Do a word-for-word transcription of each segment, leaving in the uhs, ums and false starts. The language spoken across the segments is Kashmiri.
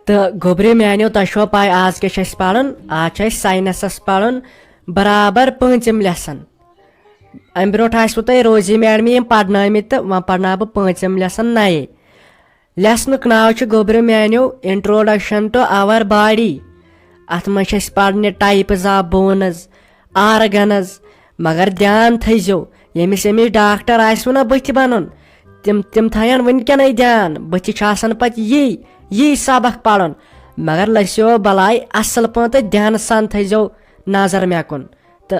تہٕ گوٚبرِ میانیو، تۄہہِ چھوا پاے آز کیٛاہ چھُ اَسہِ پَرُن؟ آز چھُ اَسہِ ساینَسَس پَرُن برابر پٲنٛژِم lesson۔ اَمہِ برونٛٹھ آسِوٕ تۄہہِ روزی میڈمہِ یِم پَرنٲومٕتۍ تہٕ وۄنۍ پَرناو بہٕ پٲنٛژِم lesson نَیے۔ Lessonُک ناو چھُ گوٚبرِ میانیو Introduction to Our Body۔ اَتھ منٛز چھِ اَسہِ پَرنہِ types of bones، organs، مگر دیان تھٲیزیو، ییٚمِس ییٚمِس ڈاکٹر آسِوٕ نہ بٕتھِ بَنُن، تِم تِم تھایَن وٕنکٮ۪نَے دیان۔ بٕتھِ چھُ آسان پَتہٕ یی یی سبق پَرُن، مگر لٔسِو بَلاے اَصٕل پٲٹھۍ تہٕ دیانہٕ سان تھٲیزیو نظر مےٚ کُن۔ تہٕ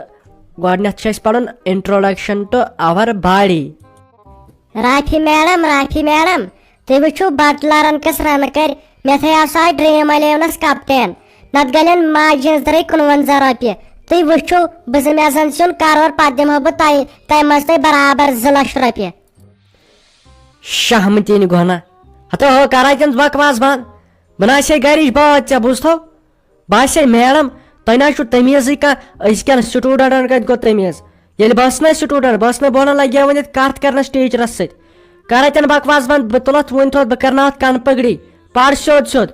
گۄڈٕنٮ۪تھ چھُ اَسہِ پَرُن Introduction to Our Body۔ Rafi madam, Rafi madam, تُہۍ وٕچھِو بٹلرن کِس رنہٕ کٔرۍ، مےٚ تھٲیو سا ڈریم الیونس کپٹین، نتہٕ گلن ماجہِ ہٕنٛز درٕے کُنوَنزاہ رۄپیہِ۔ تُہۍ وٕچھِو، بہٕ زٕ مےٚ زن سیُن کرور، پتہٕ دِمہو بہٕ تۄہہِ، تۄہہِ منٛز تۄہہِ برابر زٕ لچھ رۄپیہِ۔ شہمتین گۄنہ، ہتو ہو کرا تٔمۍ بکواس بند، بہٕ نہ آسے گرِچ بٲژ، ژےٚ بوٗزتھو؟ باسے میڈم، تۄہہِ نہ چھُو تمیٖزٕے کانٛہہ، أزکٮ۪ن سٹوٗڈنٹن کتہِ گوٚو تمیٖز؟ ییٚلہِ بہٕ ٲسٕس نہ سٹوٗڈنٹ، بہٕ ٲسٕس نہ بہٕ ونان لگیا ؤنِتھ کتھ کرنس ٹیچرس سۭتۍ۔ کر اتٮ۪ن بکواس بند، بہٕ تُلتھ وُنۍ تھوٚد، بہٕ کرناوتھ کن پگڑی، پر سیوٚد سیوٚد۔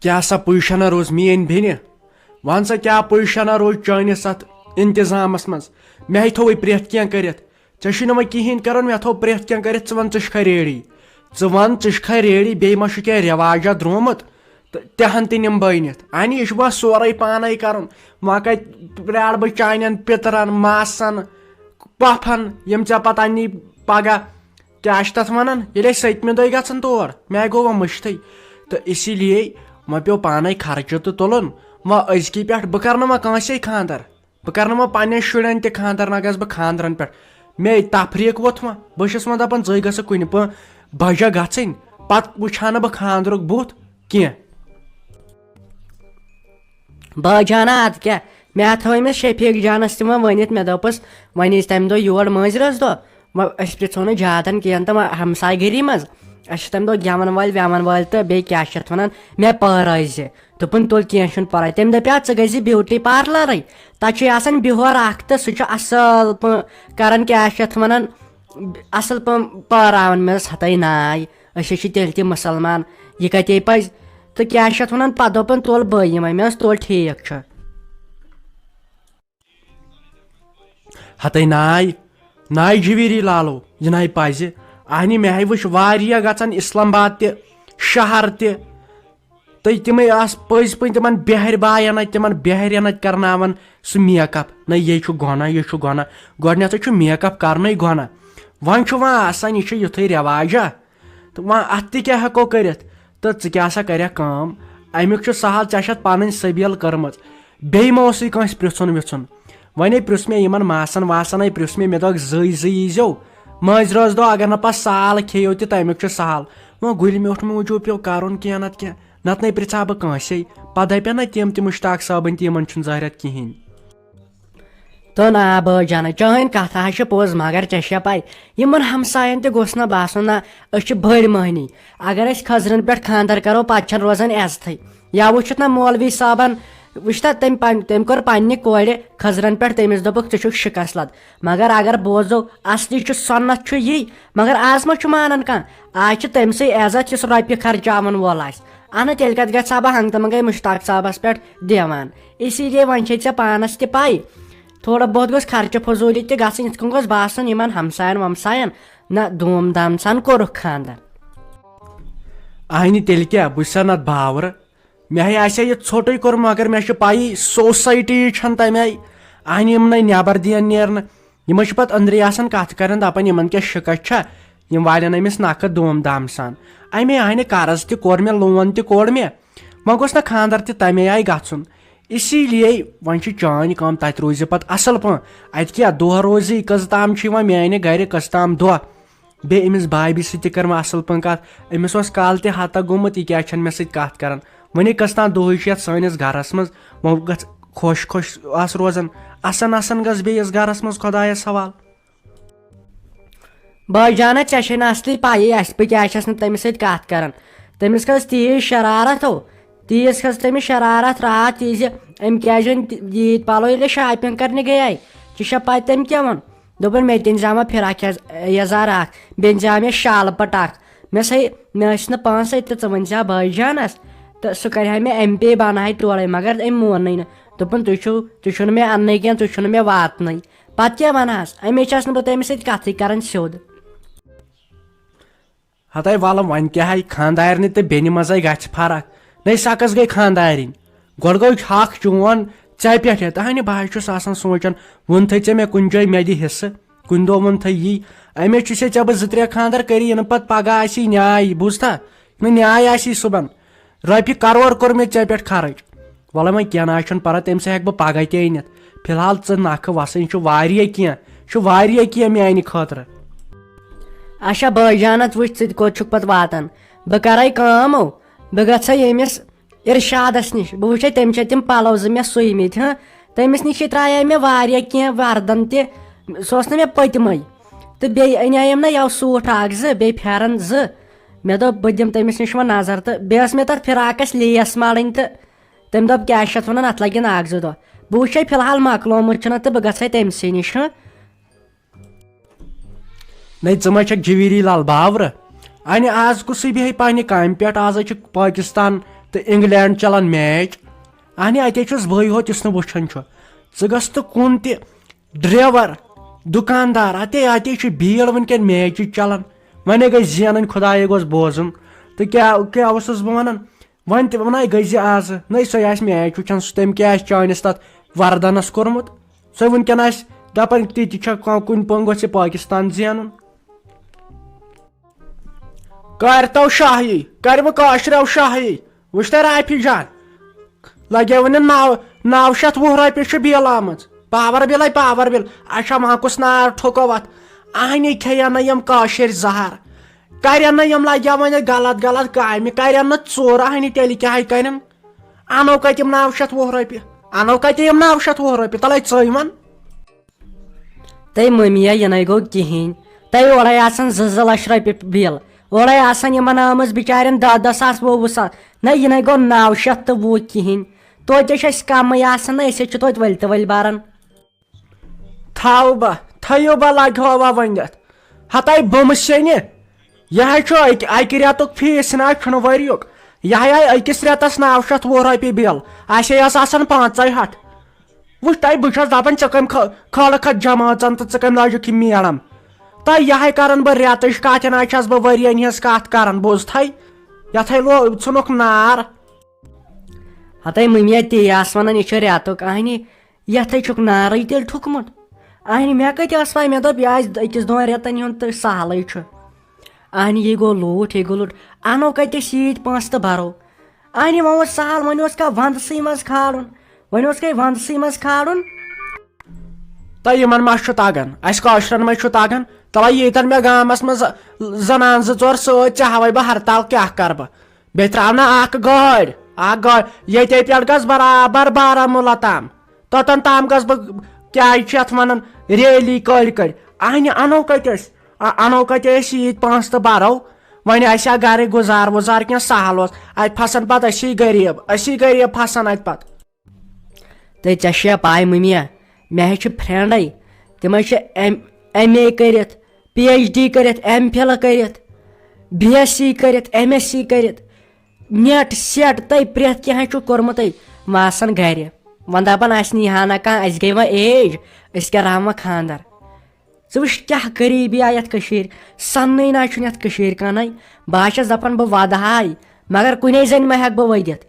کیٛاہ سا پُزیشنہ روٗز میٲنۍ بیٚنہِ؟ ون سا، کیٛاہ پُزیشنہ روٗز چٲنِس اتھ انتظامس منٛز؟ مےٚ ہے تھوٚوُے پرٛٮ۪تھ کینٛہہ کٔرِتھ۔ ژےٚ چھُے نہٕ وۄنۍ کِہیٖنۍ کَرُن، مےٚ تھوٚو پرٛٮ۪تھ کینٛہہ کٔرِتھ، ژٕ وَن ژٕ چھُکھا ریڈی؟ ژٕ وَن ژٕ چھُکھا ریڈی؟ بیٚیہِ ما چھُ کینٛہہ رٮ۪واجا درٛامُت؟ تہٕ تہِ ہَن تہِ نِمہٕ بہٕ أنِتھ۔ اَنہِ یہِ چھُ وۄنۍ سورُے پانَے کَرُن۔ وۄنۍ کَتہِ پرٛارٕ بہٕ چانٮ۪ن پِترَن، ماسَن، پۄپھَن، یِم ژےٚ پَتہٕ اَننی پَگاہ؟ کیٛاہ چھِ تَتھ وَنان؟ ییٚلہِ أسۍ سٔتمہِ دۄہہِ گژھن تور، مےٚ گوٚو وۄنۍ مٔشتھٕے۔ تہٕ اسی لیے وۄنۍ پیوٚو پانَے خرچہٕ تہٕ تُلُن۔ وۄنۍ أزکی پٮ۪ٹھ بہٕ کَرٕ نہٕ وۄنۍ کٲنٛسے خانٛدر۔ بہٕ کرٕ نہٕ وۄنۍ پننٮ۪ن شُرٮ۪ن تہِ خانٛدر، نہ گژھٕ بہٕ خانٛدرن پٮ۪ٹھ۔ مے تفریٖق ووٚتھ وۄنۍ۔ بہٕ چھُس وۄنۍ دپان، ژٕے گٔژھکھ کُنہِ پٲ-، بجا گژھٕنۍ، پتہٕ وٕچھِ ہا نہٕ بہٕ خانٛدرُک بُتھ کینٛہہ۔ باجانہ، ادٕ کیٛاہ، مےٚ تھٲو أمِس شفیق جانس تہِ وۄنۍ ؤنِتھ، مےٚ دوٚپُس، وۄنۍ ییٖزِ تمہِ دۄہ یور مٲنٛزِ رٲژ دۄہ، وۄنۍ أسۍ پرژھو نہٕ زیادن کینٛہہ تہٕ وۄنۍ ہمسایہِ گٔری منٛز، اسہِ چھِ تمہِ دۄہ گٮ۪ون وٲلۍ وٮ۪ون وٲلۍ تہٕ بیٚیہِ کیٛاہ چھِ اتھ ونان، مےٚ پٲرٲوزِ۔ دوٚپُن، تُل، کینٛہہ چھُنہٕ پرواے۔ تٔمۍ دَپیٛاو، ژٕ گٔژھ زِ beauty parlour-ٕے۔ تَتہِ چھُے آسان بِہور اَکھ تہٕ سُہ چھُ اَصٕل پٲ-، کران، کیٛاہ چھِ اَتھ وَنان، اَصٕل پٲ-، پٲراوان۔ مےٚ دوٚپُس، ہَتَے ناے، أسۍ حظ چھِ تیٚلہِ تہِ مُسلمان، یہِ کَتے پَزِ؟ تہٕ کیٛاہ چھِ اَتھ وَنان، پَتہٕ دوٚپُن، تُل، بہٕ یِمَے۔ مےٚ دوٚپُس، تُل، ٹھیٖک چھُ۔ ہتے ناے، ناے جویری لالو، جناب پازِ، اہنہِ مےٚ ہے وٕچھ واریاہ گژھان اسلام آباد تہِ، شہر تہِ، تہٕ تِمے آس پٔزۍ پٲٹھۍ تِمن بہرِ باین اتہِ، تِمن بہرٮ۪ن اتہِ کرناوان سُہ میک اپ۔ نہ، یے چھُ گۄناہ، یے چھُ گۄناہ۔ گۄڈٕنیتھٕے چھُ میک اپ کرنُے گۄناہ۔ وۄنۍ چھُ وۄنۍ آسان، یہِ چھُ یُتھُے رٮ۪واجا۔ تہٕ وۄنۍ اَتھ تہِ کیٛاہ ہٮ۪کو کٔرِتھ؟ تہٕ ژٕ کیٛاہ سا کَرٮ۪کھ کٲم؟ اَمیُک چھُ سہل، ژےٚ چھَتھ پَنٕنۍ سبیل کٔرمٕژ، بیٚیہِ ما اوسُے کٲنٛسہِ پرٛژھُن وِژھُن؟ وۄنۍ ہے پرٛژھ مےٚ یِمَن ماسَن واسَن، ہے پرٛژھ مےٚ، مےٚ دوٚپُکھ، زٕے زٕے ییٖزیو مٲنٛزِ رٲژ دۄہ، اگر نہٕ پَتہٕ سال کھیٚیو تہِ، تَمیُک چھُ سہل۔ وۄنۍ گُلہِ میوٗٹھ موٗجوٗب پیوٚو کَرُن کینٛہہ نَتہٕ کینٛہہ، نَتہٕ نَے پرٛژھٕ ہا بہٕ کٲنٛسے۔ پَتہٕ دَپن نہ تِم تہِ مُشتاق صٲبٕنۍ تہِ، یِمَن چھُنہٕ ظٲہرَت کِہیٖنۍ۔ تہٕ نا بٲے جانہ، چٲنۍ کتھ ہا چھِ پوٚز، مگر ژےٚ چھےٚ پَے، یِمن ہمساین تہِ گوٚژھ نہ باسُن، نہ، أسۍ چھِ بٔڑۍ مٔہنی۔ اگر أسۍ خٔزرن پٮ۪ٹھ خانٛدر کرو، پتہٕ چھَنہٕ روزان عزتھٕے۔ یا وٕچھُتھ نہ مولوی صٲبن، وٕچھتہ تٔمۍ پن-، تٔمۍ کوٚر پننہِ کورِ خٔزرن پٮ۪ٹھ، تٔمِس دوٚپُکھ، "ژٕ چھُکھ شکست لد۔" مگر اگر بوزو، اصلی چھُ سُنت چھُ یی، مگر آز ما چھُ مانان کانٛہہ؟ آز چھُ تٔمۍ سٕے عزت، یُس رۄپیہِ خرچاون وول آسہِ۔ اہنہ، تیٚلہِ کتہِ گژھٕ ہا بہٕ ہنٛگتہٕ منٛگے مشتاق صٲبس پٮ۪ٹھ دیوان؟ اسی لیے وۄنۍ چھے ژےٚ پانس تہِ پَے، تھوڑا بہت گوٚژھ خرچہٕ فضوٗلی تہِ گژھٕنۍ، یِتھ کٔنۍ گوٚژھ باسُن یِمن ہمساین ومساین، نہ، دوٗم دام سان کوٚرُکھ خانٛدر۔ اہنہِ، تیٚلہِ کیٛاہ، بہٕ چھُسا نتہٕ باورٕ؟ مےٚ ہے آسہِ ہا یہِ ژھوٚٹُے کوٚرمُت، مگر مےٚ چھُ پَیی سوسایٹی چھَنہٕ تَمہِ آیہِ، اہنہِ، یِم نَے نٮ۪بر دِیَن نیرنہٕ۔ یِمے چھِ پتہٕ أنٛدرٕے آسان کتھ کران، دپان، یِمن کیٛاہ شِکس چھا؟ یِم والن أمِس نکھٕ دوٗم دام سان۔ امے آیہِ نہٕ قرض تہِ کوٚر مےٚ، لون تہِ کوٚڑ مےٚ، وۄنۍ گوٚژھ نہ خانٛدر تہِ تمے آیہِ گژھُن۔ اسی لیے وۄنۍ چھِ چٲنۍ کٲم، تتہِ روزِ پتہٕ اصل پٲٹھۍ۔ اتہِ کیٛاہ دۄہ روزِ، کٔژ تام چھِ یِوان میانہِ گرِ، کٔژ تام دۄہ۔ بیٚیہِ أمِس بابی سۭتۍ تہِ کٔر مےٚ اصل پٲٹھۍ کتھ۔ أمِس اوس کالہٕ تہِ ہتا گوٚمُت، یہِ کیٛازِ چھَنہٕ مےٚ سۭتۍ کتھ کران؟ وۄنۍ کٔژ تام دۄہٕے چھِ یتھ سٲنِس گرس منٛز، وۄنۍ گژھ خۄش خۄش آس روزان۔ اسان اسان گژھ بیٚیِس گرس منٛز، خۄدایس حوال۔ بٲے جانہ، ژےٚ چھے نہٕ اصلی پَیی اَسہِ، بہٕ کیٛازِ چھَس نہٕ تٔمِس سۭتۍ کَتھ کَران۔ تٔمِس کھٔژ تیٖژ شرارت ہو، تیٖژ کھٔژ تٔمِس شرارت راتھ تہِ زِ أمۍ کیٛازِ أنۍ تہِ-، ییٖتۍ پَلو، ییٚلہِ أسۍ shopping کَرنہِ گٔیے۔ ژےٚ چھےٚ پَے تٔمۍ کیٛاہ ووٚن؟ دوٚپُن، "مےٚ تہِ أنۍ زِ ہا وۄنۍ فِراک یَز-، یَزار اَکھ، بیٚیہِ أنۍ زِ ہا مےٚ شالہٕ پَٹہٕ اَکھ۔" مےٚ سا، مےٚ ٲسۍ نہٕ پانسٕے تہٕ ژٕ ؤنۍ زِ ہا بٲے جانس، تہٕ سُہ کرِ ہا مےٚ ایم پے، بہٕ انہٕ ہا یہِ تورے، مگر أمۍ مون نٕے نہٕ۔ دوٚپُن، "تُہۍ چھِو، تُہۍ چھِو نہٕ مےٚ اننٕے کینٛہہ، تُہۍ چھِو نہٕ مےٚ واتنٕے۔" پتہٕ کیٛاہ ونہٕ ہس؟ اَمے چھَس نہٕ بہٕ تٔمِس سۭتۍ کتھٕے کران سیوٚد۔ ہتے ولہٕ وۄنۍ کیٛاہ ہے، خانٛدارنہِ تہٕ بیٚنہِ منٛزے گژھِ فرق۔ نَے سۄ کۄس گٔے خانٛدارِنۍ؟ گۄڈٕ گوٚو حق چون ژےٚ پٮ۪ٹھ، تہٕ ہنہِ بہٕ حظ چھُس آسان سونٛچان، ووٚنتھٕے ژےٚ مےٚ کُنہِ جایہِ مےٚ دِ حصہٕ، کُنہِ دۄہ ووٚنتھٕے یی۔ أمِس چھُ سے ژےٚ بہٕ زٕ ترٛےٚ خانٛدر کٔرِتھ، یِنہٕ پتہٕ پگاہ آسی نیاے، بوٗزتھا؟ نہٕ نیاے آسی صُبحن۔ رۄپیہِ کرور کوٚر مےٚ ژےٚ پٮ۪ٹھ خرٕچ۔ وَلہٕ وۄنۍ کینٛہہ نہ حظ چھُنہٕ پَرواے، تٔمۍ سۭتۍ ہٮ۪کہٕ بہٕ پَگاہ تہِ أنِتھ۔ فی الحال ژٕ نَکھٕ وَسٕنۍ چھُ واریاہ کینٛہہ، چھُ واریاہ کینٛہہ میٛانہِ خٲطرٕ۔ اچھا بٲے جانَتھ، وٕچھ ژٕ تہِ کوٚت چھُکھ پَتہٕ واتان۔ بہٕ کَرَے کٲم، بہٕ گژھٕ ییٚمِس اِرشادَس نِش، بہٕ وٕچھے تٔمۍ چھا تِم پَلو زٕ مےٚ سُوۍمٕتۍ، ہاں۔ تٔمِس نِش تہِ ترٛایے مےٚ واریاہ کینٛہہ وَردَن تہِ، سُہ اوس نہٕ مےٚ پٔتمَے۔ تہٕ بیٚیہِ اَنیٛایم نہ یَوٕ سوٗٹ اَکھ زٕ، بیٚیہِ پھٮ۪رَن زٕ۔ مےٚ دوٚپ، بہٕ دِمہٕ تٔمِس نِش وۄنۍ نظر، تہٕ بیٚیہِ ٲس مےٚ تَتھ فِراکَس لیس مَڑٕنۍ، تہٕ تٔمۍ دوٚپ، "کیٛاہ چھِ اَتھ وَنان، اَتھ لَگن اَکھ زٕ دۄہ۔" بہٕ وٕچھے فی الحال مۄکلومُت چھُنہ، تہٕ بہٕ گژھے تٔمۍ سٕے نِش، ہہ۔ نَے، ژٕ ما چھَکھ جویری لال باورٕ؟ اَنہِ آز کُسٕے بیٚہہِ پنٛنہِ کامہِ پٮ۪ٹھ، آز حظ چھِ پٲکِستان تہٕ اِنٛگلینٛڈ چَلان میچ۔ اَنہِ اَتے چھُس بٕے ہوت یُس نہٕ وٕچھان چھُ۔ ژٕ گژھ تہٕ کُن تہِ ڈریور، دُکاندار، اتے، اتے چھِ بھیڑ وٕنکٮ۪ن میچ چلان۔ وۄنۍ گژھِ زینٕنۍ، خدایے گوٚژھ بوزُن۔ تہٕ کیٛاہ، کیٛاہ اوسُس بہٕ وَنان؟ وۄنۍ تہِ وَنان گٔے زِ آزٕ نَے سۄے آسہِ میچ وٕچھان، سُہ تٔمۍ کیٛاہ آسہِ چٲنِس تَتھ وردَنَس کوٚرمُت؟ سۄے وٕنکٮ۪ن آسہِ دَپان، تہِ تہِ چھا کانٛہہ کُنہِ پٲنٛۍ گوٚژھ یہِ پٲکِستان زینُن۔ کر تو شاہی، کر وۄنۍ کٲشرٮ۪و شاہی۔ وٕچھ تۄہہِ رافی جان، لگیو وۄنۍ نو، نو شیٚتھ وُہ رۄپیہِ چھُ بِل آمٕژ۔ پاور بِلے پاور بِل۔ اچھا، وۄنۍ کُس نار ٹھوکو اتھ؟ اہنی کھیٚیَن نہٕ یِم کٲشِرۍ زہر، کرن نہٕ یِم، لگیو وۄنۍ غلط غلط کامہِ، کرن نہٕ ژوٗر۔ اہنی تیٚلہِ کیٛاہ کرن؟ انو کتہِ یِم نو شیٚتھ وُہ رۄپیہِ؟ انو کتہِ یِم نو شیٚتھ وُہ رۄپیہِ؟ تلے ژٕے وَن۔ تہٕ مٔمی، یہِ نَے گوٚو کِہیٖنۍ۔ تہٕ اورَے آسَن زٕ زٕ لَچھ رۄپیہِ بِل، اورَے آسَن یِمَن آمٕژ بِچارٮ۪ن دَہ دَہ ساس، وُہ وُہ ساس۔ نہ، یہِ نَے گوٚو نَو شیٚتھ تہٕ وُہ کِہیٖنۍ۔ توتہِ چھِ اَسہِ کَمٕے آسان، نہ، أسۍ حظ چھِ توتہِ ؤلۍ تہٕ ؤلۍ بَران۔ تھاو بہ، تھٲیِو بہ لَگہِ ہوا ؤنِتھ۔ ہَتَے بُمہٕ سیٚنہِ۔ یہِ حظ چھُ اَکہِ، اَکہِ رٮ۪تُک فیٖس، نہ حظ چھُنہٕ ؤریُک۔ یہِ ہَے آیہِ أکِس رٮ۪تَس نَو شیٚتھ وُہ رۄپیہِ بِل، اَسے ٲس آسان پانٛژَے ہَتھ۔ وٕچھ تۄہہِ، بہٕ چھَس دَپان، ژےٚ کَمہِ خٲ-، خٲلہٕ کھۄتہٕ جمٲژَن تہٕ ژٕ کَمہِ لٲجِکھ یہِ میٖڈَم؟ تۄہہِ یہِ ہَے کَران بہٕ رٮ۪تٕچ کَتھ، یہِ نہ حظ چھَس بہٕ ؤرِیَن ہِنٛز کَتھ کَران، بوٗز تھَے؟ یَتھ ہَے لو-، ژھٕنُکھ نار۔ ہَتَے مٔمی، تی آس وَنان، یہِ چھُ رٮ۪تُک اَہنہِ، یَتھ ہَے چھُکھ نارٕے تیٚلہِ ٹھُکمُت۔ اَہنہِ، مےٚ کَتہِ ٲس پَے، مےٚ دوٚپ، یہِ آسہِ أکِس دۄن رٮ۪تَن ہُنٛد تہٕ سہلٕے چھُ۔ اہنہِ، یہِ گوٚو لوٗٹھ، یہِ گوٚو لوٗٹھ۔ اَنو کَتہِ أسۍ ییٖتۍ پونٛسہٕ تہٕ بَرو؟ اہنہِ، وۄنۍ اوس سہل، وۄنۍ اوس کانٛہہ وَنٛدسٕے منٛز کھالُن۔ وۄنۍ اوس کَے وَنٛدسٕے منٛز کھالُن۔ تہٕ یِمَن ما چھُ تَگان؟ اَسہِ کٲشرٮ۪ن ما چھُ تَگان؟ تَلہ ییٖتَن مےٚ گامَس منٛز زَنان زٕ ژور سۭتۍ، ژےٚ ہاوَے بہٕ ہرتال کیٛاہ کَرٕ بہٕ؟ بیٚیہِ ترٛاو نہ اَکھ گٲڑۍ، اَکھ گٲڑۍ۔ ییٚتے پٮ۪ٹھ گژھ برابر بارہمولہ تام۔ توٚتَن تام گژھ بہٕ، کیٛاہ چھِ اَتھ وَنان، ریلی کٔڑۍ کٔڑۍ۔ اَہنہِ اَنو کَتہِ أسۍ؟ اَ-، اَنو کَتہِ أسۍ ییٖتۍ پونٛسہٕ تہٕ بَرو؟ وۄنۍ آسہِ ہا گَرٕکۍ گُزار وُزار کینٛہہ سہل اوس۔ اَتہِ پھسَن پَتہٕ أسی غریٖب، أسی غریٖب پھسَن اَتہِ پَتہٕ۔ تہٕ ژےٚ چھےٚ پَے مٔمیا، مےٚ حظ چھِ فرٛٮ۪نٛڈَے، تِم حظ چھِ ایم، ایم اے کٔرِتھ، پی ایچ ڈی کٔرِتھ، ایم فِل کٔرِتھ، بی ایس سی کٔرِتھ، ایم ایس سی کٔرِتھ، نیٹ سیٹ تہٕ پرٛٮ۪تھ کینٛہہ حظ چھُکھ کوٚرمُتٕے، وۄنۍ آسَن گَرِ۔ وۄنۍ دَپان، اَسہِ نی ہا نہ کانٛہہ، اَسہِ گٔے وۄنۍ ایج، أسۍ کیٛاہ راوٕ وۄنۍ خانٛدَر؟ ژٕ وٕچھ کیٛاہ غریٖبی آے یَتھ کٔشیٖرِ، سَننٕے نہ چھُنہٕ یَتھ کٔشیٖرِ کَنَے۔ بہٕ حظ چھَس دَپان، بہٕ وَدٕ ہاے، مگر کُنے زَنہِ ما ہٮ۪کہٕ بہٕ ؤدِتھ۔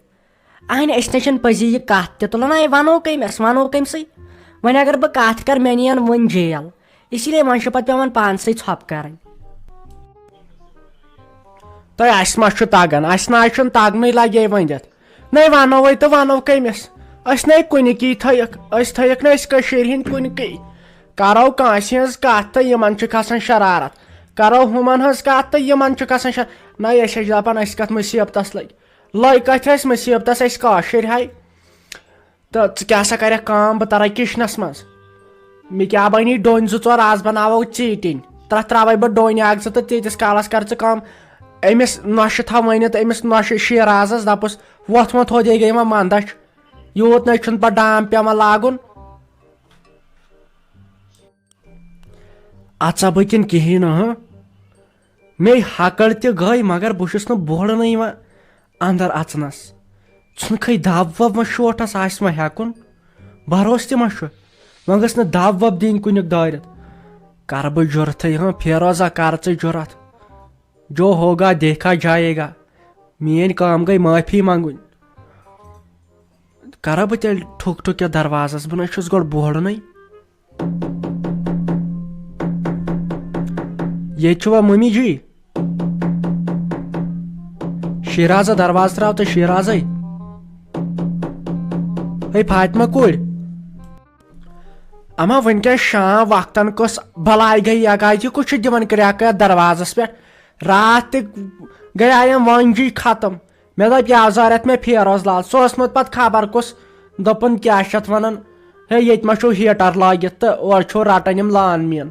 اہنہِ، أسۍ نَے چھِنہٕ پٔزی یہِ کَتھ تہِ تُلان، اے وَنو کٔمِس، وَنو کٔمۍ سٕے؟ وۄنۍ اگر بہٕ کَتھ کَرٕ، مےٚ نِیَن وۄنۍ جیل، اسی لیے وۄنۍ چھُ پَتہٕ پٮ۪وان پانسٕے ژھۄپہٕ کَرٕنۍ۔ تۄہہِ اَسہِ ما چھُ تَگان؟ اَسہِ نہ حظ چھُنہٕ تَگنٕے، لَگے ؤنِتھ۔ نَے وَنو وۄنۍ تہٕ وَنو کٔمِس؟ أسۍ نَے کُنِکی تھٲیِکھ، أسۍ تھٲیِکھ نہٕ أسۍ کٔشیٖرِ ہِنٛدۍ کُنِکی۔ کَرو کٲنٛسہِ ہِنٛز کَتھ تہٕ یِمَن چھُ کھَسان شرارت، کَرو ہُمَن ہٕنٛز کَتھ تہٕ یِمَن چھُ کھَسان شر-، نَے أسۍ حظ چھِ دَپان أسۍ کَتھ مُصیٖبتَس لٔگۍ۔ لٔگۍ کَتہِ ٲسۍ مُصیٖبتَس أسۍ کٲشِرۍ ہَے؟ تہٕ ژٕ کیٛاہ سا کَرَکھ کٲم، بہٕ تَرَے کِچنَس منٛز۔ مےٚ کیٛاہ بَنی ڈوٗنۍ زٕ ژور، آز بَناوو ژیٖٹِنۍ۔ تَتھ ترٛاوَے بہٕ ڈوٗنۍ اَکھ زٕ تہٕ تیٖتِس کالَس کَر ژٕ کٲم۔ أمِس نۄشہِ تھاو ؤنِتھ، أمِس نۄشہِ شیرازَس دَپُس، وۄتھ وۄتھ، تھوٚدے گٔے وۄنۍ مَنٛدَچھ۔ یوٗت نَے چھُنہٕ پَتہٕ ڈام پٮ۪وان لاگُن۔ اَژا بہٕ کِنہٕ کِہیٖنۍ نہٕ، ہہ؟ مے ہکڑ تہِ گٔے، مگر بہٕ چھُس نہٕ بوڑنٕے یِوان اندر اژنس۔ ژھُنکھے دب وب ما شوٹھس، آسہِ ما ہیکُن؟ بھروسہٕ تہِ ما چھُ؟ وۄنۍ گٔژھ نہٕ دب وب دِنۍ کُنیُک دٲرِتھ۔ کرٕ بہٕ جُرتھٕے، ہاں فیروزا، کر ژٕ جُرتھ۔ جو ہوگا دیکھا جائے گا۔ میٲنۍ کٲم گٔے معٲفی منگُن۔ کرا بہٕ تیٚلہِ ٹھُک ٹھُک یتھ دروازس؟ بہٕ نہ چھُس گۄڈٕ بوڑنٕے۔ ییٚتہِ چھُوا مٔمی جی؟ شیرازا، دروازٕ تراو تہٕ شیرازے۔ ہے فاطمہ کورِ، اما وٕنکیٚن شام وقتن کۄس بلاے گٔے یگاے، یہِ کُس چھُ دِوان کرٛٮ۪کھ یتھ دروازس پٮ۪ٹھ؟ راتھ تہِ گٔے آیم وۄنۍ جی ختم۔ مےٚ دوٚپ یزارٮ۪تھ مےٚ فیروز لال، سُہ اوسمُت پتہٕ خبر کُس، دوٚپُن کیٛاہ چھِ اتھ ونان، ہے ییٚتہِ ما چھُو ہیٹر لٲگِتھ تہٕ اورٕ چھُو رٹان یِم لان مین۔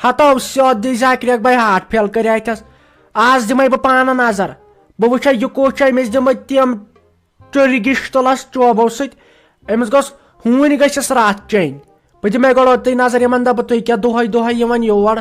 ہتو سیوٚد دِی زِ اکہِ ریٚکھ بے ہارٹ فیل کٔرۍ اتھس۔ آز دِمے بہٕ پانہٕ نظر، بہٕ وٕچھے یہِ کُس چھُ، أمِس دِمے تِم ٹُرۍ گِش تُلس چوبو سۭتۍ، أمِس گوٚژھ ہوٗنۍ گٔژھِس راتھ چیٚنۍ۔ بہٕ دِمے گۄڈٕ اوٚتُے نظر، یِمن دپہٕ بہٕ، تُہۍ کیٛاہ دۄہے دۄہے یِوان یور؟